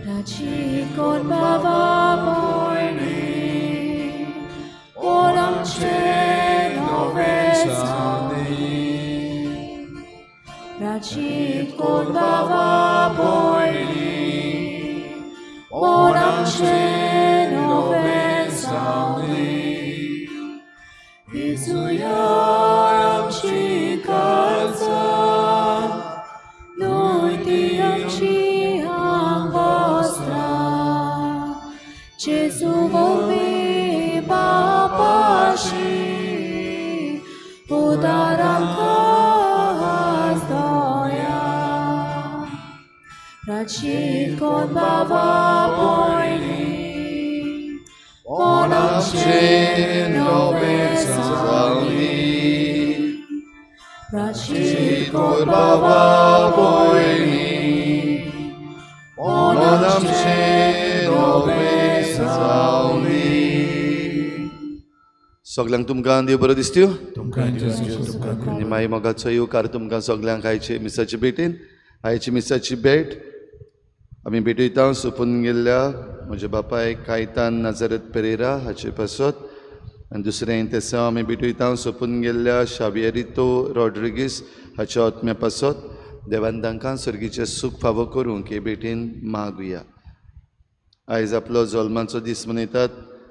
Rachit kon bava boyni, Onamche novezani. Rachit kon bava boyni, Onamche novezani. Izuya amchi kalza, noi ti amchi vostra. Gesù volvi papashi, Udaram kasdoya. Rachit kon bava boyni, Onamche novezani. Rachit kon bava boyni, Onamche novezani. सगल्यांक तुमकां देव बरो दिसत्यो आनी मागीर मोगाचो येवकार तुमकां सगल्यांक आयचे मिसाचे भेटीन. आयची मिसाची भेट आमी भेटयता सोंपून गेल्ल्या म्हज्या बापाय कायतान नाजरत पेरेरा हाचे पासत आनी दुसरें तेसांव आमी भेटयता सोंपून गेल्ल्या शावियरितो रॉड्रिगीस हाच्या आत्म्या पासत. देवान तांकां सर्गीचें सूख फावो करूंक हे भेटीन मागुया. आयज आपलो जल्माचो दीस मनयतात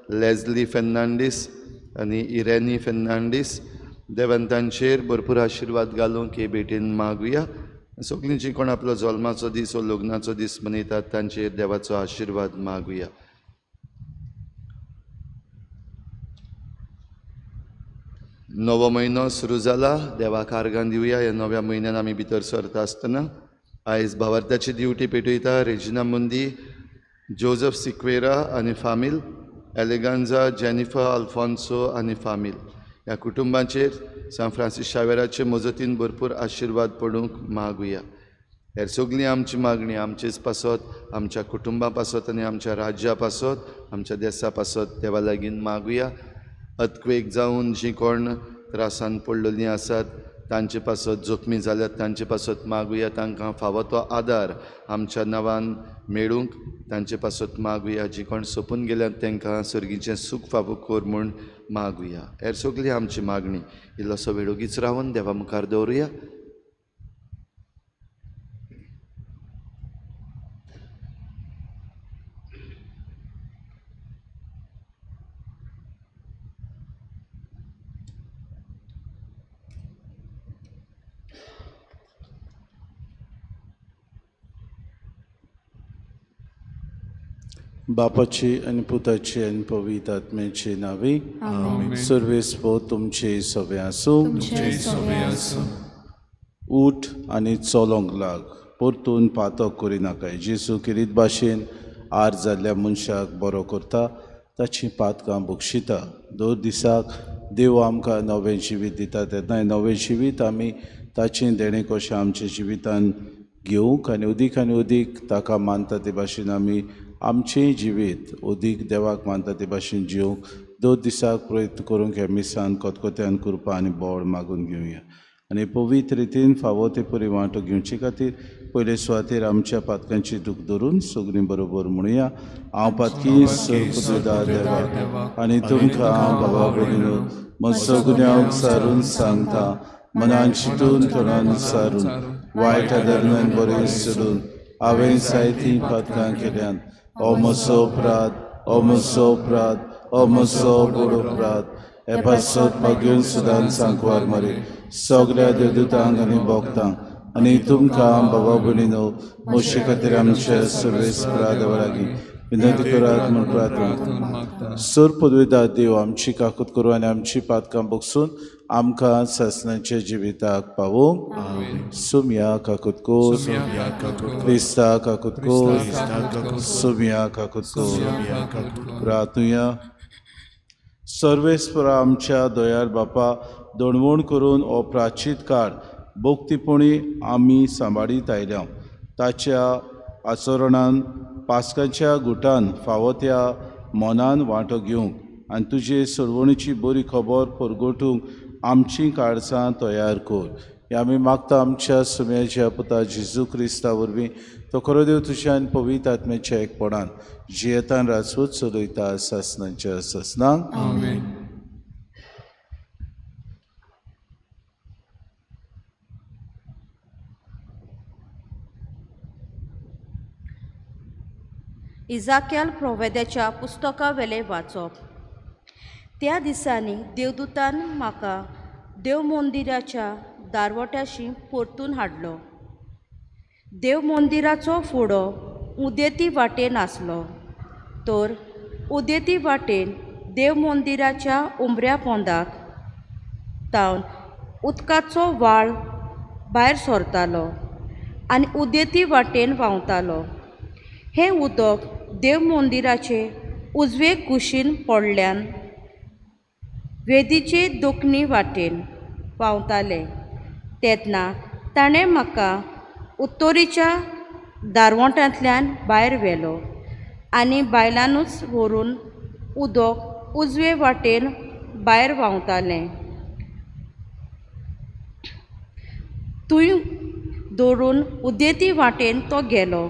लेजली फेर्नांडीस आनी इरेनी फेर्नांडीस. देवान तांचेर भरपूर आशिर्वाद घालूंक हे भेटीन मागुया. सगळीं जीं कोण आपलो जल्माचो दीस वो लग्नाचो दीस मनयतात तांचेर देवाचो आशिर्वाद मागुया. नवो म्हयनो सुरू जाला, देवाक आर्गां दिवया. ह्या नव्या म्हयन्यान आमी भितर सरता आसतना आयज भावार्थाची दिवटी पेटयता रेजिना मुंदी, जोजफ सिक्वेरा आनी फामील, एलेगांजा, जेनिफर अल्फोन्सो आनी फामील. ह्या कुटुंबाचेर सांत फ्रांसीस शावेराचे मजतीन भरपूर आशिर्वाद पडूंक मागुया. हेर सगळीं आमची मागणी आमचेच पासत, आमच्या कुटुंबा पासत आनी आमच्या राज्या पासत, आमच्या देसा पासत देवा लागीं मागुया. अर्थक्वेक जावन जीं कोण त्रासान पडलेलीं आसात तांचे पासत, जखमी जाल्यात तांचे पासत मागुया. तांकां फावो तो आदार आमच्या नांवान मेळूंक तांचे पासत मागुया. जीं कोण सोंपून गेल्यात तांकां सर्गीचें सूख फावो कर म्हूण मागुया. हेर सगळी आमची मागणी इल्लोसो वेळ ओगीच रावन देवा मुखार दवरुया. बापाची आनी पुताची आनी पवित्र आत्म्याची नांवी. सर्वेस्पो तुमचे सवे आसूं. उठ आनी चलोंक लाग, परतून पातक करिनाकाय. जेजू किरीत भाशेन आर जाल्ल्या मनशाक बरो करता, ताची पातकां बक्षिता. दर दिसाक देव आमकां नवें जिवीत दिता, तेन्ना नवें जिवीत आमी ताचें देणें कशें आमच्या जिवितान घेवंक आनी अदीक आनी अदीक ताका मानता ते भाशेन आमी आमचें जिवीत अदीक देवाक मानता ते भाशेन जिवंक दर दिसाक प्रयत्न करूंक ह्या मिसान खतखत्यान कृपा आनी बोळ मागून घेवया. आनी पवित्र रितीन फावो ते परी वांटो घेवचे खातीर पयले सुवातेर आमच्या पातकांची दूख धरून सगळीं बरोबर म्हणुया. हांव पातकी सर्व देवाक आनी तुमकां हांव बाबा भयणीनो म्हजो गुन्यांव सारून सांगता, मनान चिंतून तोंडान सारून वायट आदरणान बरें सोडून हांवें जायतीं पातकां केल्यात. ओ म्हजो अपराध, ओ म्हजो अपराध, ओ म्हजो व्हड अपराध. हे पासत मागीर सदांच सांकवार मरे सगळ्या देवदूतांक आनी भक्तांक आनी तुमकां बाबा भयणीनो म्हजे खातीर आमच्या सर्वेस्परा देवा लागीं विनंती करात म्हूण प्रार्थना. सर पदवेदार देव आमची काकूत करूं आनी आमची पातकां बगसून आमकां सासणाच्या जिविताक पावोवंक. सुमया काकूत कोर, क्रिस्ता काकूत कोर, सुमया काकूत कोर. प्रार्थुया. सर्वेस्परा आमच्या दयाळ बापा, दणवण करून हो प्राचीत काळ भक्तीपणी आमी सांबाळीत आयल्या. ताच्या आचरणान पास्काच्या गुटान फावो त्या मनान वांटो घेवंक आनी तुजे सरवणीची बरी खबर परगटूंक आमचीं काळजां तयार कर. हे आमी मागता आमच्या सुम्याच्या पुता जेजू क्रिस्ता वरवीं, तो खरो देव तुज्या आनी पवित्र आत्म्याच्या एकपणान जियेतान राजवट चलयता सासनाच्या सासनाक. आमेन. इजाक्याल प्रोवेद्याच्या पुस्तकावेलें वाचप. त्या दिसांनी देवदूतान म्हाका देवमंदिराच्या दारवट्याशी परतून हाडलो. देवमंदिराचो फुडो उदेंती वाटेन आसलो, तर उदेंती वाटेन देवमंदिराच्या उमऱ्या पोंदाक तावन उदकाचो व्हाळ भायर सरतालो आनी उदेंती वाटेन व्हांवतालो. हें उदक देवमंदिराचे उजवे कुशीन पडल्यान वेदीचे दोखणी वाटेन व्हांवतालें. तेन्ना ताणें म्हाका उत्तरेच्या दारवंट्यांतल्यान भायर व्हेलो आनी बायलानूच व्हरून उदक उजवे वाटेन भायर व्हांवतालें. थंय दवरून उदेंती वाटेन तो गेलो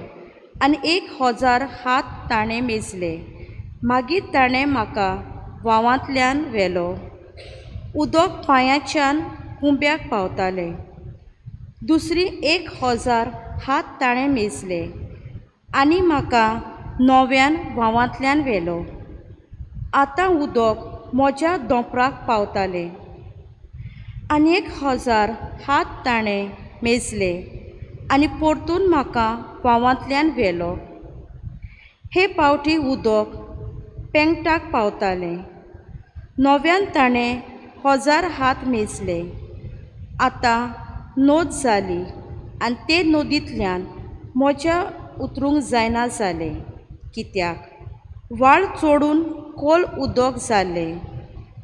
आनी 1000 हात ताणें मेजले. मागीर ताणें म्हाका व्हांवांतल्यान व्हेलो. उदक पांयाच्यान कुंब्याक पावतालें. दुसरी 1000 हात ताणें मेजले आनी म्हाका नव्यान व्हांवांतल्यान व्हेलो. आतां उदक म्हज्या दोंपराक पावतालें. आनी 1000 हात ताणें मेजले आनी परतून म्हाका व्हांवांतल्यान व्हेलो. हे पावटी उदक पेंगटाक पावतालें. नव्यान ताणें 1000 हात मेजले. आतां नोद जाली आनी ते नदींतल्यान म्हज्या उतरूंक जायना जालें, कित्याक व्हाळ चोडून खोल उदक जालें,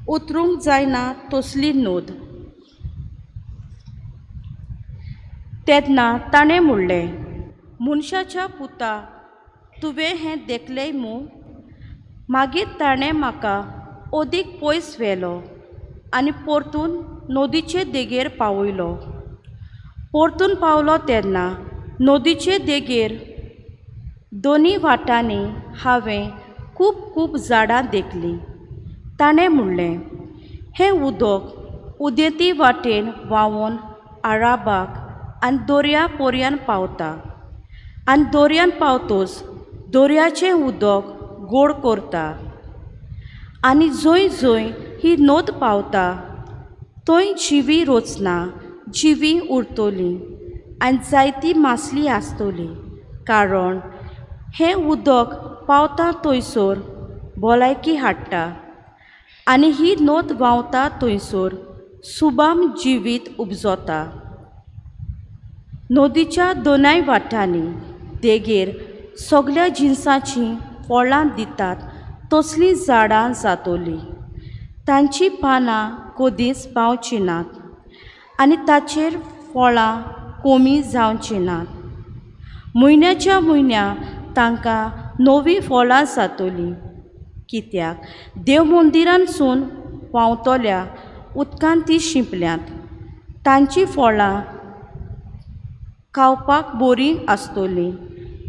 उतरूंक जायना तसली नोद. तेन्ना ताणें म्हणलें, मनशाच्या पुता, तुवें हें देखलें मू? मागीर ताणें म्हाका अदीक पयस व्हेलो आनी परतून नदीचे देगेर पावयलो. परतून पावलो तेन्ना नदीचे देगेर दोनी वाटांनी हांवें खूब खूब झाडां देखलीं. ताणें म्हणलें, हें उदक उदेंती वाटेन व्हांवून आराबाक आनी दर्या पर्यान पावता आनी दर्यान पावतच दर्याचें उदक गोड करता आनी जंय जंय ही नद पावता थंय जिवी रोचना जिवी उरतली आनी जायती मासली आसतली, कारण हें उदक पावता थंयसर भलायकी हाडटा आनी ही नद व्हांवता थंयसर सुबाम जिवीत उपजता. नदीच्या दोनाय वाटांनी देगेर सगळ्या जिनसाचीं फळां दितात तसलीं झाडां जातलीं. तांचीं पानां कदींच पावचीं नात आनी ताचेर फळां कमी जावचीं नात. म्हयन्याच्या म्हयन्या तांकां नवीं फळां जातलीं, कित्याक देवमंदिरांतसून व्हांवतल्या उदकान तीं शिंपल्यांत. तांचीं फळां खावपाक बरीं आसतलीं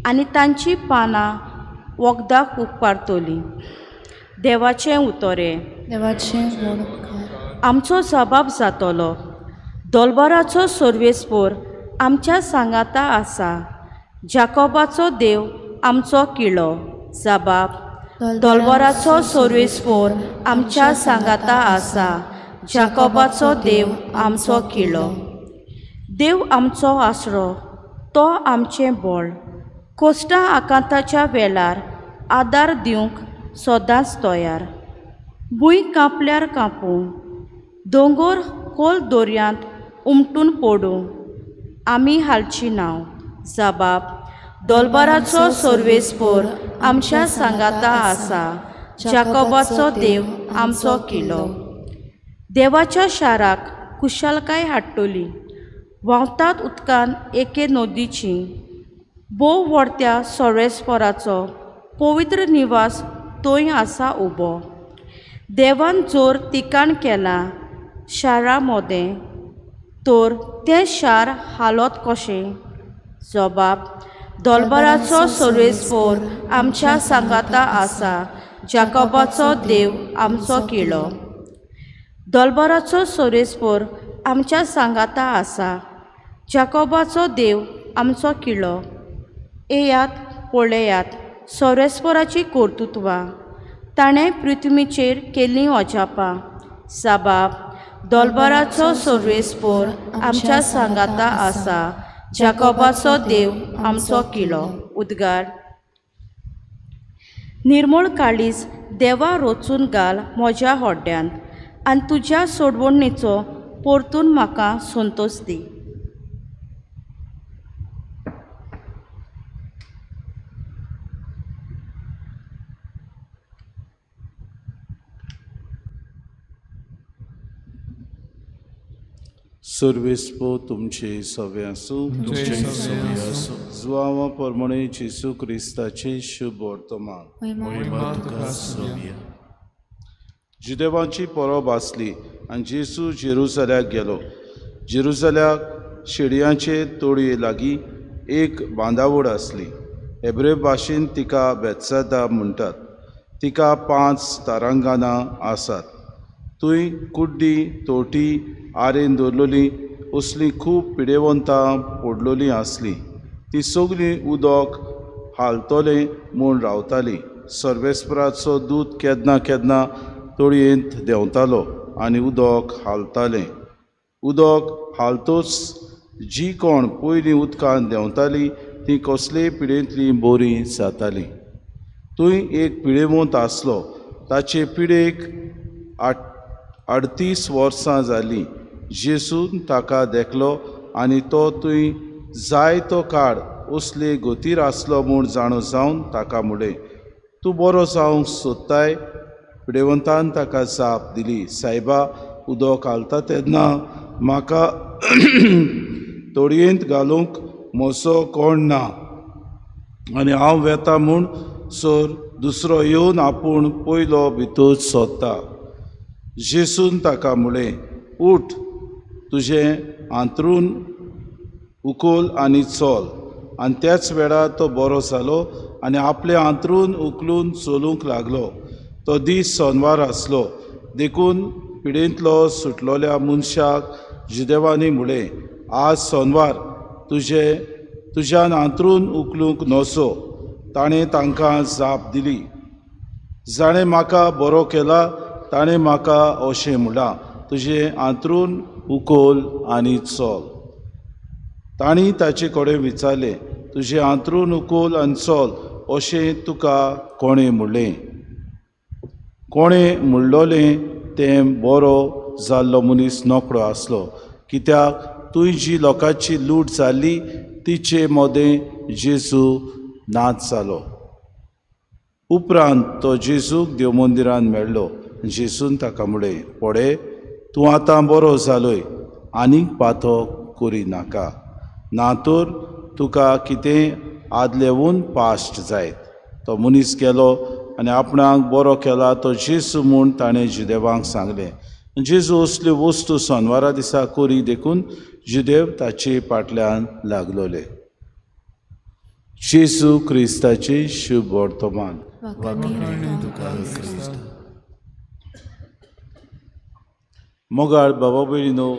आनी तांचीं पानां वखदाक उपकारतलीं. देवाचें उतरें. देवाचें व्हड उपकार. आमचो जबाब जातलो. दोलबाराचो सर्वेस्पोर आमच्या सांगाता आसा. जाकोबाचो देव आमचो किळो. जबाब. दोलबाराचो सर्वेस्पोर आमच्या सांगाता आसा. जाकोबाचो देव आमचो किळो. देव आमचो आसरो, तो आमचें बळ. कोश्टां आकांताच्या वेळार आदार दिवंक सदांच तयार. भूंय कांपल्यार कांपूं, दोंगर खोल दर्यांत उमटून पडूं, आमी हालची नांव. जबाब. दोलबाराचो सर्वेस्पोर आमच्या सांगाता आसा. जाकोबाचो देव आमचो किलो. देवाच्या शाराक कुशालकाय हाडटली. व्हांवतात उदकान एके नदीची. भोव व्हडत्या सर्वेस्पोराचो पवित्र निवास थंय आसा उबो. देवान जोर तिकाण केलां शारा मोदें, तर तें शार हालोत कशें? जबाब दोलबराचो सर्वेस्पोर आमच्या सांगाता आसा, जाकोबाचो देव आमचो किळो। दोलबराचो सर्वेस्पोर आमच्या सांगाता आसा, जाकोबाचो देव आमचो किळो। येयात पळयात सर्वेस्पोराची कर्तृत्वां, ताणें पृथ्वीचेर केल्लीं अजापां। जबाब दोलबराचो सर्वेस्पोर आमच्या सांगाता आसा, जाकोबाचो देव आमचो किळो। उद्गार निर्मळ काळीज देवा रोचून घाल म्हज्या होड्ड्यांत आनी तुज्या सोडवणीचो परतून म्हाका संतोश दी। सर्वेस्पो तुमचे सवे आसूं। जुआंवा परमणे जेजू क्रिस्ताचे शुभ वर्तमान। जुदेवांची परब आसली आनी जेजू जेरुजाल्याक गेलो। जेरुजाल्याक शेडयांचे तोडये लागीं एक बांदावळ आसली। हेब्रे भाशेन तिका बेत्सादा म्हणटात। तिका 5 तारांगणां आसात। थंय कुड्डी तोटी आरेन दवरलेली असलीं खूब पिडेवंतां पडलेलीं आसलीं। तीं सगळीं उदक हालतलें म्हूण रावतालीं। सर्वेस्पराचो दूत केन्ना केन्ना तळयेंत देंवतालो आनी उदक हालतालें। उदक हालतोच जी कोण पयलीं उदकांत देंवतालीं तीं कसलेय पिडेंतलीं बरीं जातालीं। थंय एक पिडेवंत आसलो। ताचे पिडेक 38 वर्सां जालीं। जेजून ताका देखलो आनी तो थंय जायतो काळ असले गतीर आसलो म्हूण जाणो जावन ताका म्हणलें, तूं बरो जावंक सोदताय? पिडेवंतान ताका जाप दिली, सायबा, उदक घालता तेन्ना म्हाका तोडयेंत घालूंक म्हजो कोण ना आनी हांव वेता म्हूण सर दुसरो येवन आपूण पयलो भितर सोदता। जेजून ताका म्हणलें, उठ, तुजें हांतरूण उखल आनी चल। आनी त्याच वेळार तो बरो जालो आनी आपलें हांतरूण उखलून चलूंक लागलो। तो दीस सोनवार आसलो। देखून पिडेंतलो सुटलोल्या मनशाक जुदेवांनी म्हणलें, आज सोनवार, तुज्यान हांतरूण उखलूंक नजो। ताणें तांकां जाप दिली, जाणें म्हाका बरो केला ताणें म्हाका अशें म्हणलां, तुजें हांतरूण उखल आनी चल। तांणी ताचे कडेन विचारलें, तुजें हांतरूण उखल आनी चल अशें तुका कोणें म्हणलें? कोणें म्हणलोलें तें बरो जाल्लो मनीस नकळो आसलो, कित्याक थंय जी लोकांची लूट जाल्ली तिचे मदें जेजू नाच जालो। उपरांत तो जेजूक देवमंदिरान मेळ्ळो। जेजून ताका म्हणलें, पळय, तूं आतां बरो जालोय, आनीक पातक करिनाका, ना तर तुका कितें आदलेवून पाश्ट जायत। तो मनीस गेलो आनी आपणाक बरो केला तो जेजू म्हूण ताणें जुदेवांक सांगलें। जेजू असल्यो वस्तू सोनवारा दिसा करी देखून जुदेव ताचे फाटल्यान लागलोले। जेजू क्रिस्ताचे शुभ वर्तमान। मोगाळ बाबा भयणीनो,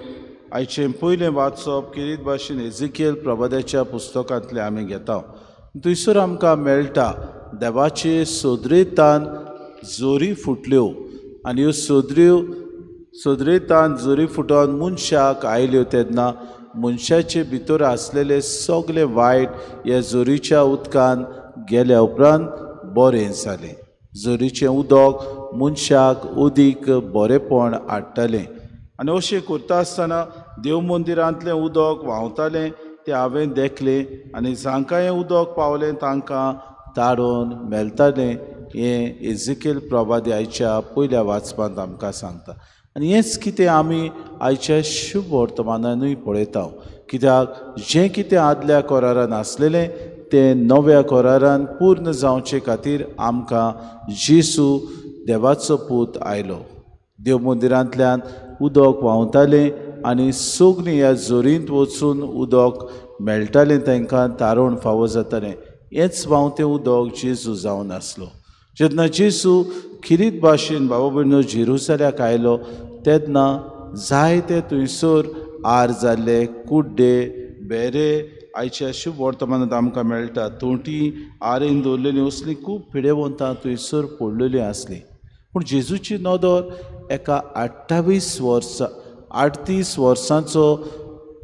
आयचें पयलें वाचप केरीत भाशेन एझिकियल प्रबोधाच्या पुस्तकांतलें आमी घेता। थंयसर आमकां मेळटा देवाचे सोदरेतान जोरी फुटल्यो आनी ह्यो सोदरेतान जोरी फुटोवन मनशाक आयल्यो तेन्ना मनशाचे भितर आसलेले सगळे वायट ह्या जोरीच्या उदकान गेल्या उपरांत बरें जालें। जोरीचें उदक मनशाक उदीक बरेंपण हाडटालें आनी अशें करता आसतना देव मंदिरांतलें उदक व्हांवतालें तें हांवें देखलें आनी जांकां हें उदक पावलें तांकां ताडोवन मेळटालें। हें एझिकेल प्रवादी आयच्या पयल्या वाचपांत आमकां सांगता आनी हेंच कितें आमी आयच्या शुभ वर्तमानानूय पळयता, कित्याक जें कितें आदल्या करारान आसलेलें तें नव्या करारान पूर्ण जावचे खातीर आमकां जेजू देवाचो पूत आयलो। देव मंदिरांतल्यान उदक व्हांवतालें आनी सगळीं ह्या जोरींत वचून उदक मेळटालें, तांकां तारोण फावो जातालें. हेंच व्हांवतें उदक जेजू जावन आसलो. जेन्ना जेजू खिरीत भाशेन बाबा भयणो जेरुसलेमाक आयलो तेन्ना जायते थंयसर आर जाल्ले कुड्डे बेरे आयच्या शुभ वर्तमानांत आमकां मेळटा. तोंटी आरेन दवरलेलीं असलीं खूब पिडेवंतां थंयसर पडलेलीं आसलीं. पूण जेजूची नदर एका 38 वर्सांचो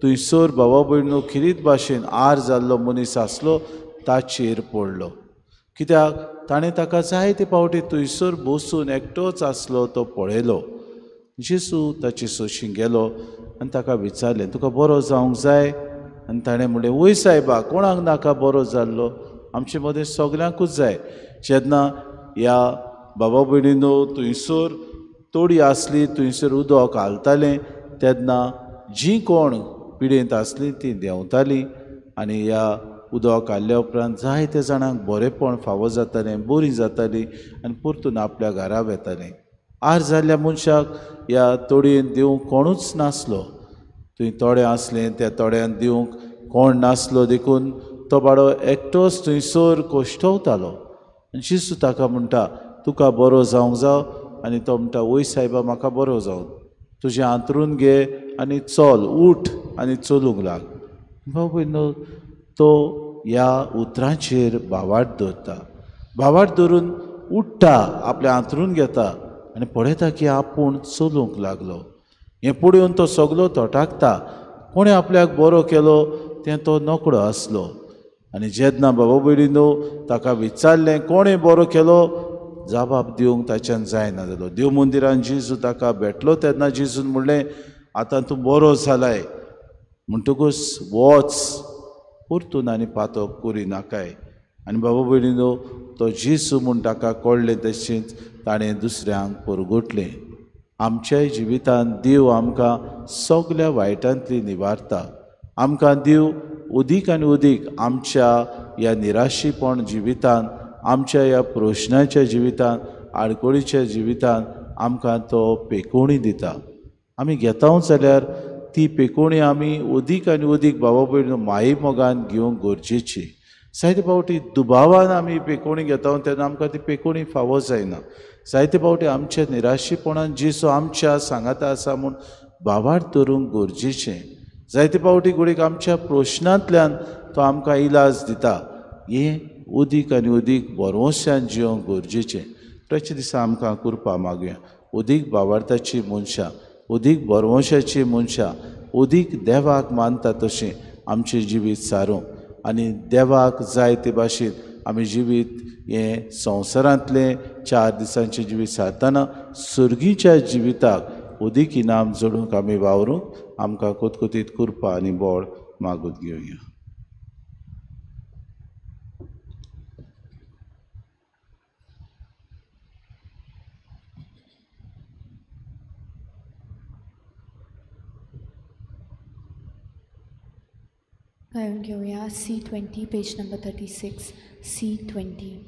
थंयसर बाबा भयणो खिरीत भाशेन आर जाल्लो मनीस आसलो ताचेर पडलो. कित्याक ताणें ताका जायते फावटी थंयसर बसून एकटोच आसलो तो पळयलो. जेजू ताचे सोशीं गेलो आनी ताका विचारलें, तुका बरो जावंक जाय? आनी ताणें म्हणलें, वय सायबा, कोणाक नाका बरो जाल्लो? आमचे मदें सगल्यांकूच जाय. जेन्ना ह्या बाबा भयणीनो थंयसर तोडी आसली, थंयसर उदक घालतालें तेन्ना जीं कोण पिडेंत आसलीं तीं देंवतालीं आनी ह्या उदक घाल्ल्या उपरांत जायते जाणांक बरेंपण फावो जातालें, बरीं जातालीं आनी परतून आपल्या घरा वेतालीं. आर जाल्ल्या मनशाक ह्या तोडयेन दिवंक कोणूच नासलो. थंय तोडें आसलें, त्या तोड्यान दिवंक कोण नासलो, देखून तो बाडो एकटोच थंयसर कश्टवतालो. जेजू ताका म्हणटा, तुका बरो जावंक जाव? आनी तो म्हणटा, वय सायबा, म्हाका बरो जावं. तुजें हांतरून घे आनी चल, उठ आनी चलूंक लाग. भाव भयणो तो ह्या उतरांचेर भावार्थ दवरता. भावार्थ धरून उठ्ठा, आपलें हांतरून घेता आनी पळयता की आपूण चलूंक लागलो. हें पळोवन तो सगलो तटाकता. कोणें आपल्याक बरो केलो तें तो नकळो आसलो. आनी जेन्ना बाबा भयणीनो ताका विचारलें कोणें बरो केलो, जबाब दिवंक ताच्यान जायना जालो. देव मंदिरान जेजू ताका भेटलो तेन्ना जेजून म्हणलें, आतां तूं बरो जालाय, म्हणटकूच वच, परतून आनी पातक करी नाकाय. आनी बाबा भयणीनो तो जेजू म्हूण ताका कळ्ळें तशेंच ताणें दुसऱ्यांक परगटलें. आमच्याय जिवितांत देव आमकां सगल्या वायटांतली निवारता. आमकां देव अदीक आनी अदीक आमच्या ह्या निराशीपण जिवितांत, आमच्या ह्या प्रश्नाच्या जिवितांत, आडखळीच्या जिवितांत आमकां तो पेकोवणी दिता. आमी घेता जाल्यार ती पेकोवणी आमी अदीक आनी अदीक बाबा भयणीनो माये मोगान घेवंक गरजेची. जायते फावटी दुबावान आमी पेकोवणी घेता तेन्ना आमकां ती पेकोवणी फावो जायना. जायते फावटी आमच्या निराशीपणान जेजू आमच्या सांगाता आसा म्हूण भावार्थ धरूंक गरजेचें. जायते फावटी घडयेक आमच्या प्रश्नांतल्यान तो आमकां इलाज दिता. हें अदीक आनी अदीक भरवंशान जिवंक गरजेचें. ताच्या दिसा आमकां कृपा मागुया. अदीक भावार्थाची मनशां, अदीक भरवंशाची मनशां, अदीक देवाक मानता तशें आमचें जिवीत सारूंक आनी देवाक जाय ते भाशेन आमी जिवीत हें संवसारांतलें 4 दिसांचें जिवीत सारतना सर्गीच्या जिविताक अदीक इनाम जोडूंक आमी वावरूंक आमकां कोतकोतीत कृपा आनी बळ मागून घेवया. गायन घेवया C20 page number 36, C20.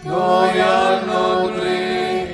Toyal nodri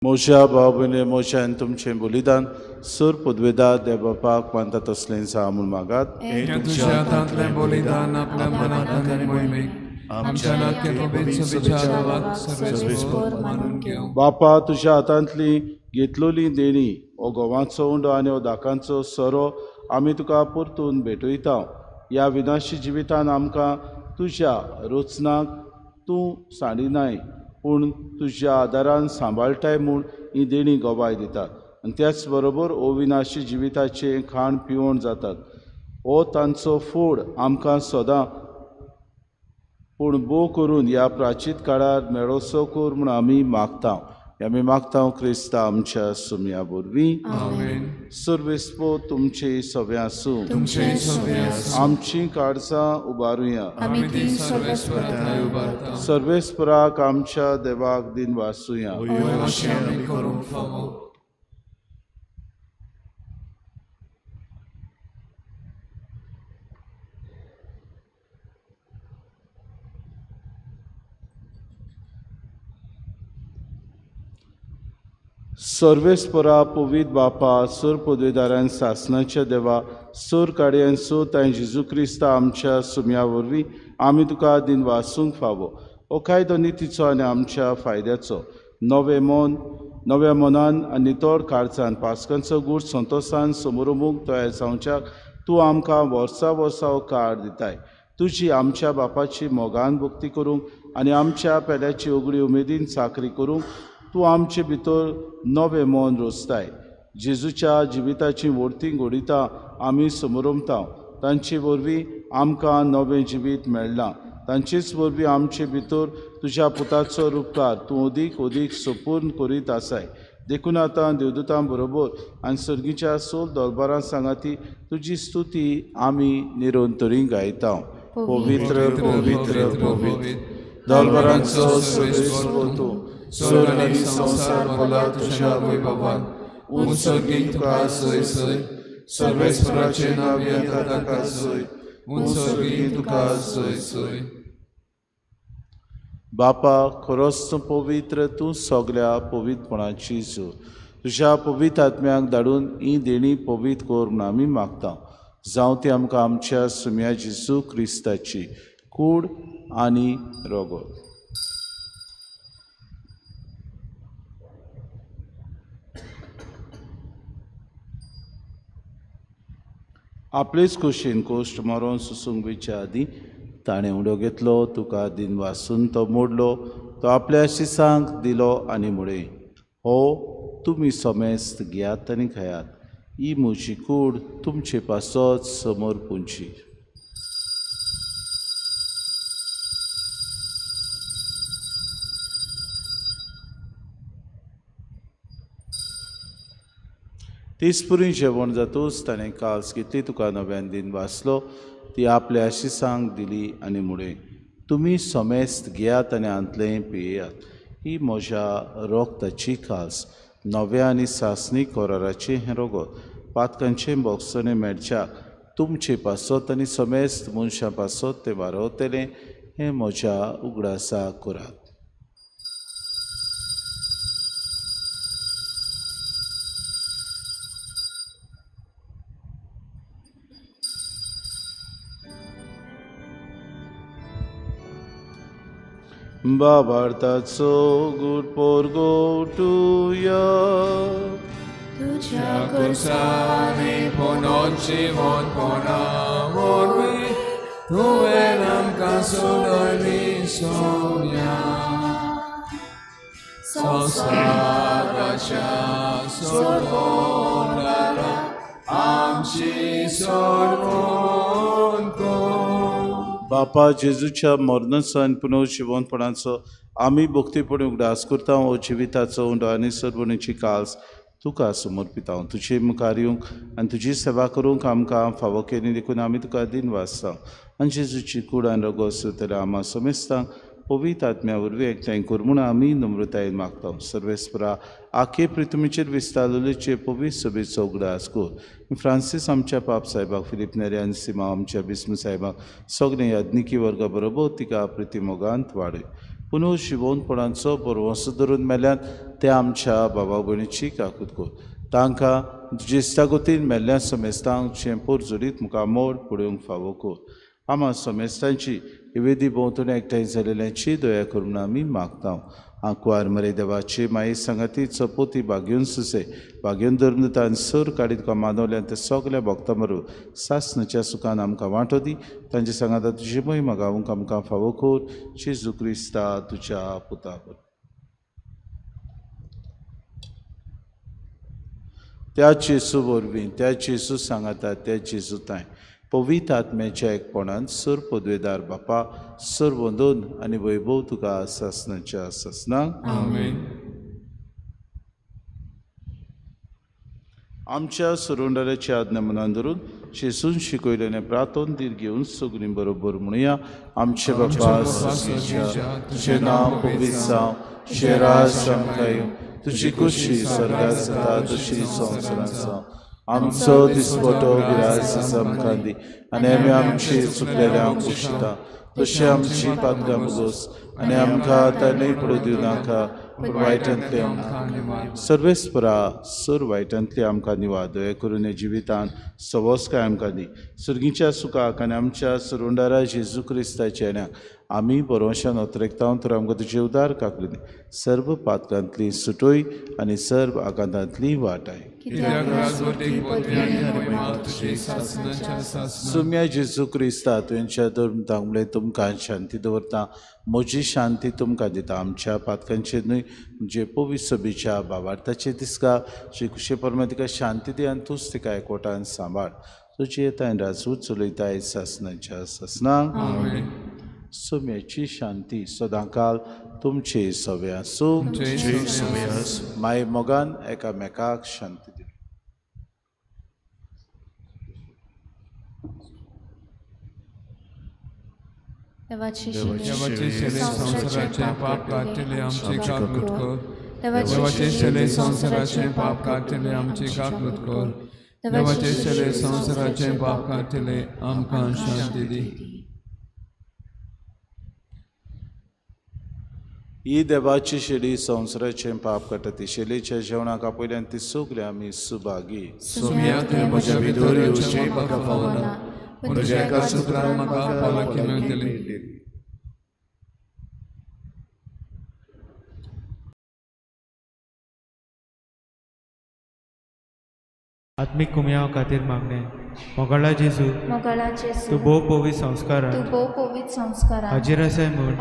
म्हज्या भाव भयणी म्हज्यान तुमचें बलिदान सर पदवेदार देवबापाक मानता तसलें जावं म्हूण मागात. तुज्या हातांतलें बलिदान आपल्या मनाक आनी मोहिमेक आमच्या नात्या पवित्र विचाराक सर्वेस्पर मानून घेवं. बापा तुज्या हातांतली घेतलोली देणी हो गोवांचो उंडो आनी हो दाकांचो सोरो आमी तुका परतून भेटयता. ह्या विनाशी जिवितान आमकां तुज्या रचनाक तूं सांडिनाय पूण तुज्या आदारान सांबाळटाय म्हूण ही देणी गवाय दितात आनी त्याच बरोबर अविनाशी जिविताचें खाण पिवण जातात. हो तांचो फोड आमकां सदां पूण भोव करून ह्या प्राचीत काळार मेळोसो कर म्हूण आमी मागता. आमी मागता क्रिस्ता आमच्या सुमया वरवीं. आमेन. सर्वेस्पो तुमचे सगळे आसूं. तुमचे सगळे आसूं. आमची काळजां उबारुया. आमी ती सर्वेस्परा थंय उबारता. सर्वेस्पराक आमच्या देवाक दिन वासुया. अशें आमी करूंक फावो. सर्वेस्परा पवित्र बापा सर पदवेदारान सासनाच्या देवा सर काडयान सो तांय जेजू क्रिस्ता आमच्या सुमया वरवीं आमी तुका दिन वासूंक फावो. हो कायदो नितीचो आनी आमच्या फायद्याचो नवें मन नव्या मनान आनी नितळ काळजान पास्कांचो गूट संतोशान समोरमूक तयार जावच्याक तूं आमकां वर्सा वर्सा हो काळ दिताय. तुजी आमच्या बापाची मोगान भक्ती करूंक आनी आमच्या पेल्याची उगडी उमेदीन चाकरी करूंक तूं आमचे भितर नवें मन रोसताय. जेजूच्या जिविताची व्हडती घडयता आमी समरमता. तांचे वरवीं आमकां नवें जिवीत मेळ्ळां. तांचेच वरवीं आमचे भितर तुज्या पुताचो रुपकार तूं अदीक अदीक सपूर्ण करीत आसाय. देखून आतां देवदूतां बरोबर आनी सर्गीच्या सोल दरबारां सांगाती तुजी स्तुती आमी निरंतरी गायता. पवित्र पवित्र पवित्र दरबारांचो सर्वेस्पर तूं स्वर्ग आनी संवसार भरला तुज्या वैभवान. उंच सर्गीक तुका सय सय सर्वेस्पराचें नांव येता ताका सय. उंच सर्गीक तुका सय सय. बापा खरोच तूं पवित्र तूं सगल्या पवित्रपणाची जोर. तुज्या पवित्र आत्म्याक धाडून ही देणी पवित्र कर म्हूण आमी मागता. जावं ती आमकां आमच्या सुम्या जेजू क्रिस्ताची कूड आनी रगत. आपलेच कुशीन कोश्ट मरोन सुसूंक वयच्या आदीं ताणें उडो घेतलो तुका दिन वासून तो मोडलो तो आपल्या शिसांक दिलो आनी म्हळें हो तुमी समेस्त घेयात आनी खायात. ही म्हजी कूड तुमचे पासत समोर पुंची. तेचपुरी जेवण जातूच ताणें काल्स घेतली तुका नव्यान दिन वाचलो ती आपल्या शिसांक दिली आनी म्हळें तुमी समेस्त घेयात आनी हांतलें पियेयात. ही म्हज्या रोगताची काल्स नव्या आनी सासणी कराराचें हें रगत पातकांचें बोगसणें मेळच्याक तुमचे पासत आनी समेस्त मनशां पासत तें वारवतलें हें म्हज्या उगडासा करात. बाबार्थाचो गूट पोरगोटुया तुज्या खुर्सांनी पुनोन जिवनपणा वरवीं तुवें आमकां सोडयली सोम्या. संवसाराच्या सोडवणारा आमची सोडवण कर. बापा जेजूच्या मरणाचो आनी पुनर्जिवनपणाचो आमी भक्तीपणी उगडास करता. हो जिविताचो उंडो आनी सरवणीची काल्स तुका समर्पिता. तुजे मुखार येवंक आनी तुजी सेवा करूंक आमकां फावो केली देखून आमी तुका दिन वाचता. आनी जेजूची कूड आनी रगत सोदतल्या आमा समेस्तांक पवित्र आत्म्या वरवीं एकठांय कर म्हूण आमी नम्रतायेन मागता. सर्वेस्परा आखे पृथ्वीचेर विस्तारलेचे पवित्र सभेचो उगडास कर. फ्रांसीस आमच्या पाप साहेबाक फिलीप नेरे आनी सिमा आमच्या बिस्म साहेबाक सगळे याज्ञिकी वर्गा बरोबर तिका प्रिती मोगांत वाडय. पुनः शिवोनपणांचो बरवंसो धरून मेल्यान ते आमच्या बाबा भयणीची काकूत कर. तांकां जेस्तागोतीन मेल्ल्या समेस्तांक चेंपोर जोडीत मुखार मोड पळोवंक फावो कर. आमा समेस्तांची वेदी भोंवतणी एकठांय जाल्ल्यांची दया करून आमी मागता. आंकवार मरे देवाची माई सांगाती चपोती बागेवन सुसे बागेवन धरून दिता आनी सर काडीत तुका मानवल्यान ते सगल्या भक्तां बरोबर सासणाच्या सुखान आमकां वांटो दी. तांचे सांगाता तुजी महिमा गावंक आमकां फावो कर. जेजू क्रिस्ता तुज्या पुता बरोबर. त्या जेजू वरवीं, त्या जेजू सांगाता, त्या जेजू तांय पवित्र आत्म्याच्या एकपणान सर पदवेदार बापा सर वंदन आनी वैभव तुका सासणाच्या सासणाक. आमेन. आमच्या सुरुंडाराची आज्ञा मनान धरून जेजून शिकयलेलें प्रार्थन धीर घेवन सगळीं बरोबर म्हणुया. आमचे बापा स्वर्गाच्या, तुजें नांव पवित्र जावं, तुजें राज आमकां येवं, तुजी खुशी स्वर्गांत जाता तशी संवसारांत जावं. आमचो दिसपटो गिरास आमकां दी आनी आमी आमची चुकलेल्यांक पुशता तशें आमची पातकां मुगोस आनी आमकां ताणें पडूं दिवं नाका पूण वायटांतले आमकां सर्वेस्परा सर वायटांतले आमकां निवा. दया करून ह्या जिवितान सवस्काय आमकां दी. सुर्गीच्या सुखाक आनी आमच्या सुरुंडारा जेजू क्रिस्ताच्या येण्याक आमी बरोवशान अत्रेकता तर आमकां तुजे उदार काकली दी. सर्व पातकांतली सुटोय आनी सर्व आकांतांतली वाटाय. सुम्या जेजू क्रिस्ता तुमच्या धर्म मुळे तुमकां शांती दवरता, म्हजी शांती तुमकां दिता. आमच्या पातकांचेर न्हय म्हणजे पवित्र सभेच्या बाबार्थाचेर दिसका श्री कुशे परमा तिका शांती दी आनी तूंच तिका एकवटान सांबाळ. तुजी येताय राजू चलयताय सासणाच्या सासणाक. सुम्याची शांती सदांकाल तुमचे सवे आसूं. माय मोगान एकामेकाक शांती दी. देवाचे संवसाराचें पाप काडटले आमची काकूत कर. देवाचे शेले संवसाराचें पाप काडटले आमची काकूत कर. देवाचे शेले संवसाराचें पाप काडटले आमकां शांती दी. ही देवाची शेली संवसाराचें पाप काडटा. ती शेलीच्या जेवणाक आपयल्यान ती सगळी आमी सुभागी. सोम्या तुवें म्हज्या भितर येवचें म्हाका फावना, पूण तुज्या एका सूत्रान म्हाका भलायकी मेळटली. आत्मीक कुमयाव खातीर मागणें. मोगाळा जेजू, तूं भोव पवित्र संस्कारान हाजीर आसाय म्हूण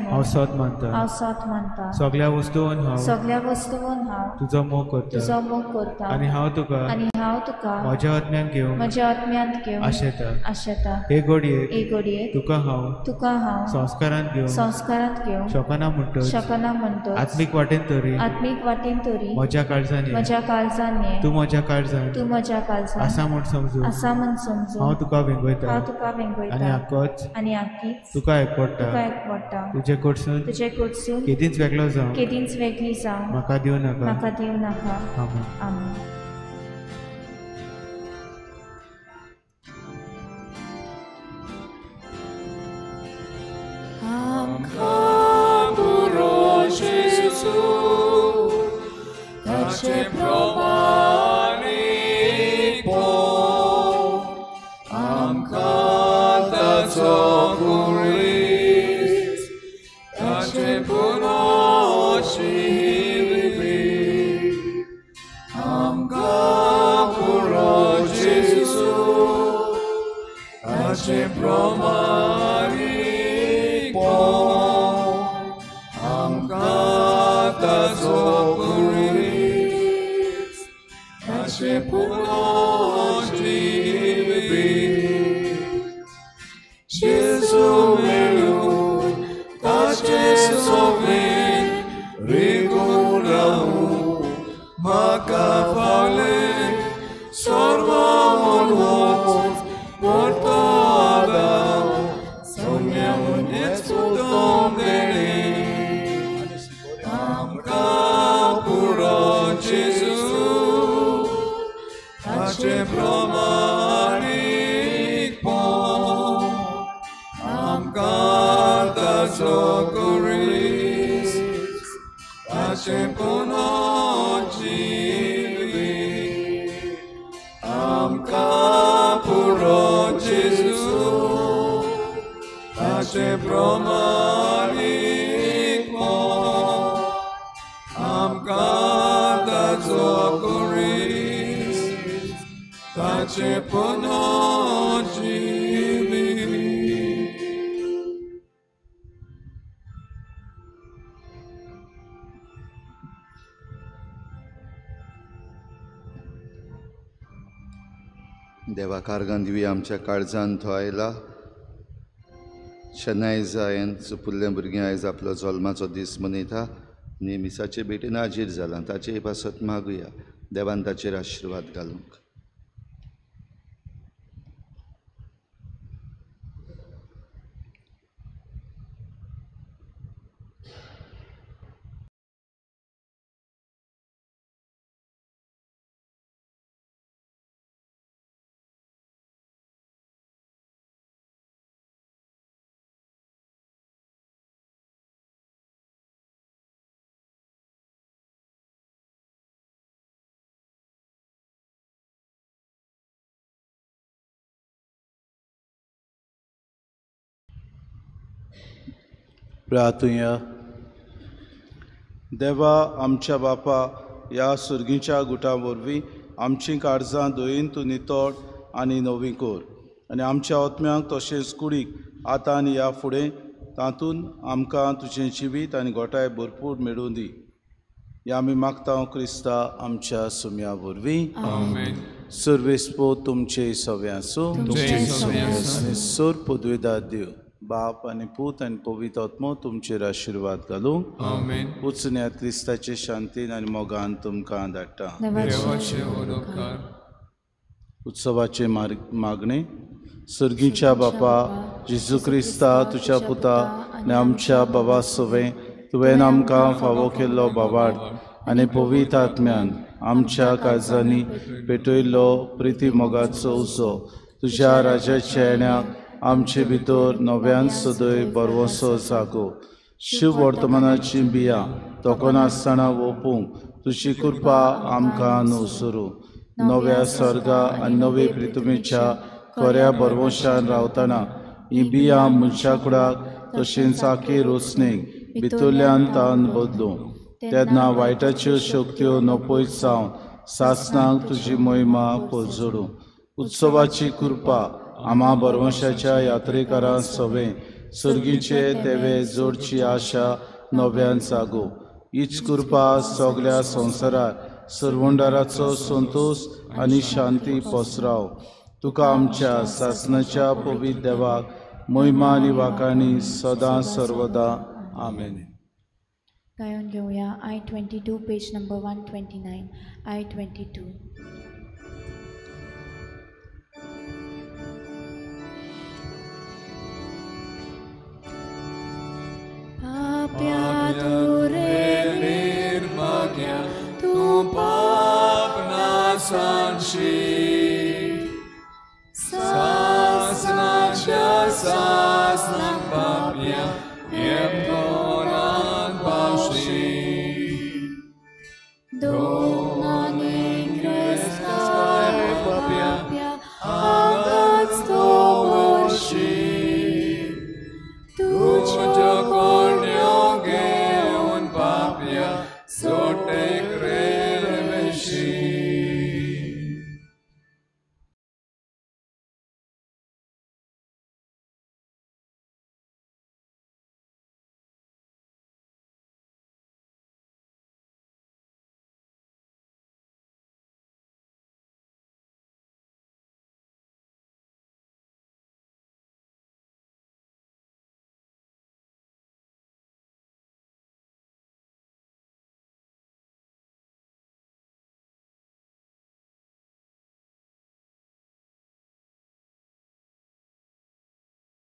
हांव सत मानता. सगल्या वस्तून हांव तुजो मोग करता आनी हांव तुका म्हज्या आत्म्यान घेवन आशेता. हे घडयेक तुका हांव संस्कारांत घेवन शकना म्हणटच आत्मीक वाटेन तरी म्हज्या काळजान तूं म्हज्या काळजान आसा म्हूण समजून हांव तुका वेंगयता आनी आकीच तुका एकवटा. तुजे कडसून केदींच वेगळो जावं म्हाका दिवं नाका. आमेन. आमकां पुरो जेजू ताचे प्रमाणीक पोव, आमकां ताचो कुरीस ताचे पुरो शिवी. आमकां पुरो जेजू ताचे प्रमाणीक पोव, आमकां ताचो कुरीस ताचे पुरो जिवी. जेजू मेळून ताचे सोबीत रिगून रावूं म्हाका फावलें सर्व वच परतो आदार सौम्यावनेच उदोम देणें. आमकां पुरो जेजू ताचे प्रमाणीक पोव, आमकां ताचो कुरीस ताचें पुनर्जिवीत आमकां पुरो जेजू ताचें प्रमाणीक मोग आमकां ताचो कुरीस ताचें पुनर्जिवीत. देवा कारगान दिवया आमच्या काळजान तो आयला. शेनाय जायन सुपुल्ल्या भुरगीं आयज आपलो जल्माचो दीस मनयता आनी मिसाचे भेटेन हाजीर जाला, ताचे पासत मागुया देवान ताचेर आशिर्वाद घालूंक. प्रार्थुया. देवा आमच्या बापा, ह्या सुर्गीच्या गुटा वरवीं आमचीं काळजां दयेन तूं नितळ आनी नवीं कर आनी आमच्या आत्म्यांक तशेंच कुडीक आतां आनी ह्या फुडें तातूंत आमकां तुजें जिवीत आनी गोठाय भरपूर मेळूं दी. ह्या आमी मागता क्रिस्ता आमच्या सुम्या वरवीं. आमेन. सर्वेस्पो तुमचे सवे आसूं आनी सोर पदवेदार देव बाप आनी पूत आनी पवित्र आत्मो तुमचेर आशिर्वाद घालूं. आमेन. उचन्या क्रिस्ताचे शांतीन आनी मोगान तुमकां धाडटा. उत्सवाचे मागणे. सर्गीच्या बापा जेजू क्रिस्ता तुज्या पुता आनी आमच्या बाबा सवें तुवें आमकां फावो केल्लो बाबाड आनी पवित्र आत्म्यान आमच्या काळजांनी पेटयल्लो प्रिती मोगाचो उजो तुज्या राजाच्या येण्याक आमचे भितर नव्यान सदय बरवसो जागो. शिव वर्तमानाची बियां तोखनासतना ओपूंक तुजी कृपा आमकां न्हवसरू. नव्या सर्गा आनी नवे प्रितुमेच्या खऱ्या बरवशान रावतना ही बियां मनशा कुडाक तशेंच आखी रोसणेक भितरल्यान तान बदलूं. तेन्ना वायटाच्यो शक्त्यो नपयत जावन सासणाक तुजी महिमा पोजडूं. उत्सवाची कृपा आमा बरवंशाच्या यात्रेकारां सवें सर्गीचे तेवे जोडची आशा नव्यान जागो. हीच कृपा सगल्या संवसारार सर्वंडाराचो संतोश आनी शांती पसराव. तुका आमच्या सासणाच्या पवित्र देवाक महिमा आनी वाखाणी सदां सर्वदा. आमेन. गायन घेवया I-22 page number 129. I-22. पाप्या तुरे निर्भाग्या तूं पाप नासांशी सासनाच्या सासनाक पाप्या येमकोनान पावशी. दोनांनी क्रिस्ताय पाप्या आगाच तो वर्शी तुज्यो कोण्यो घेवन पाप्या सोड.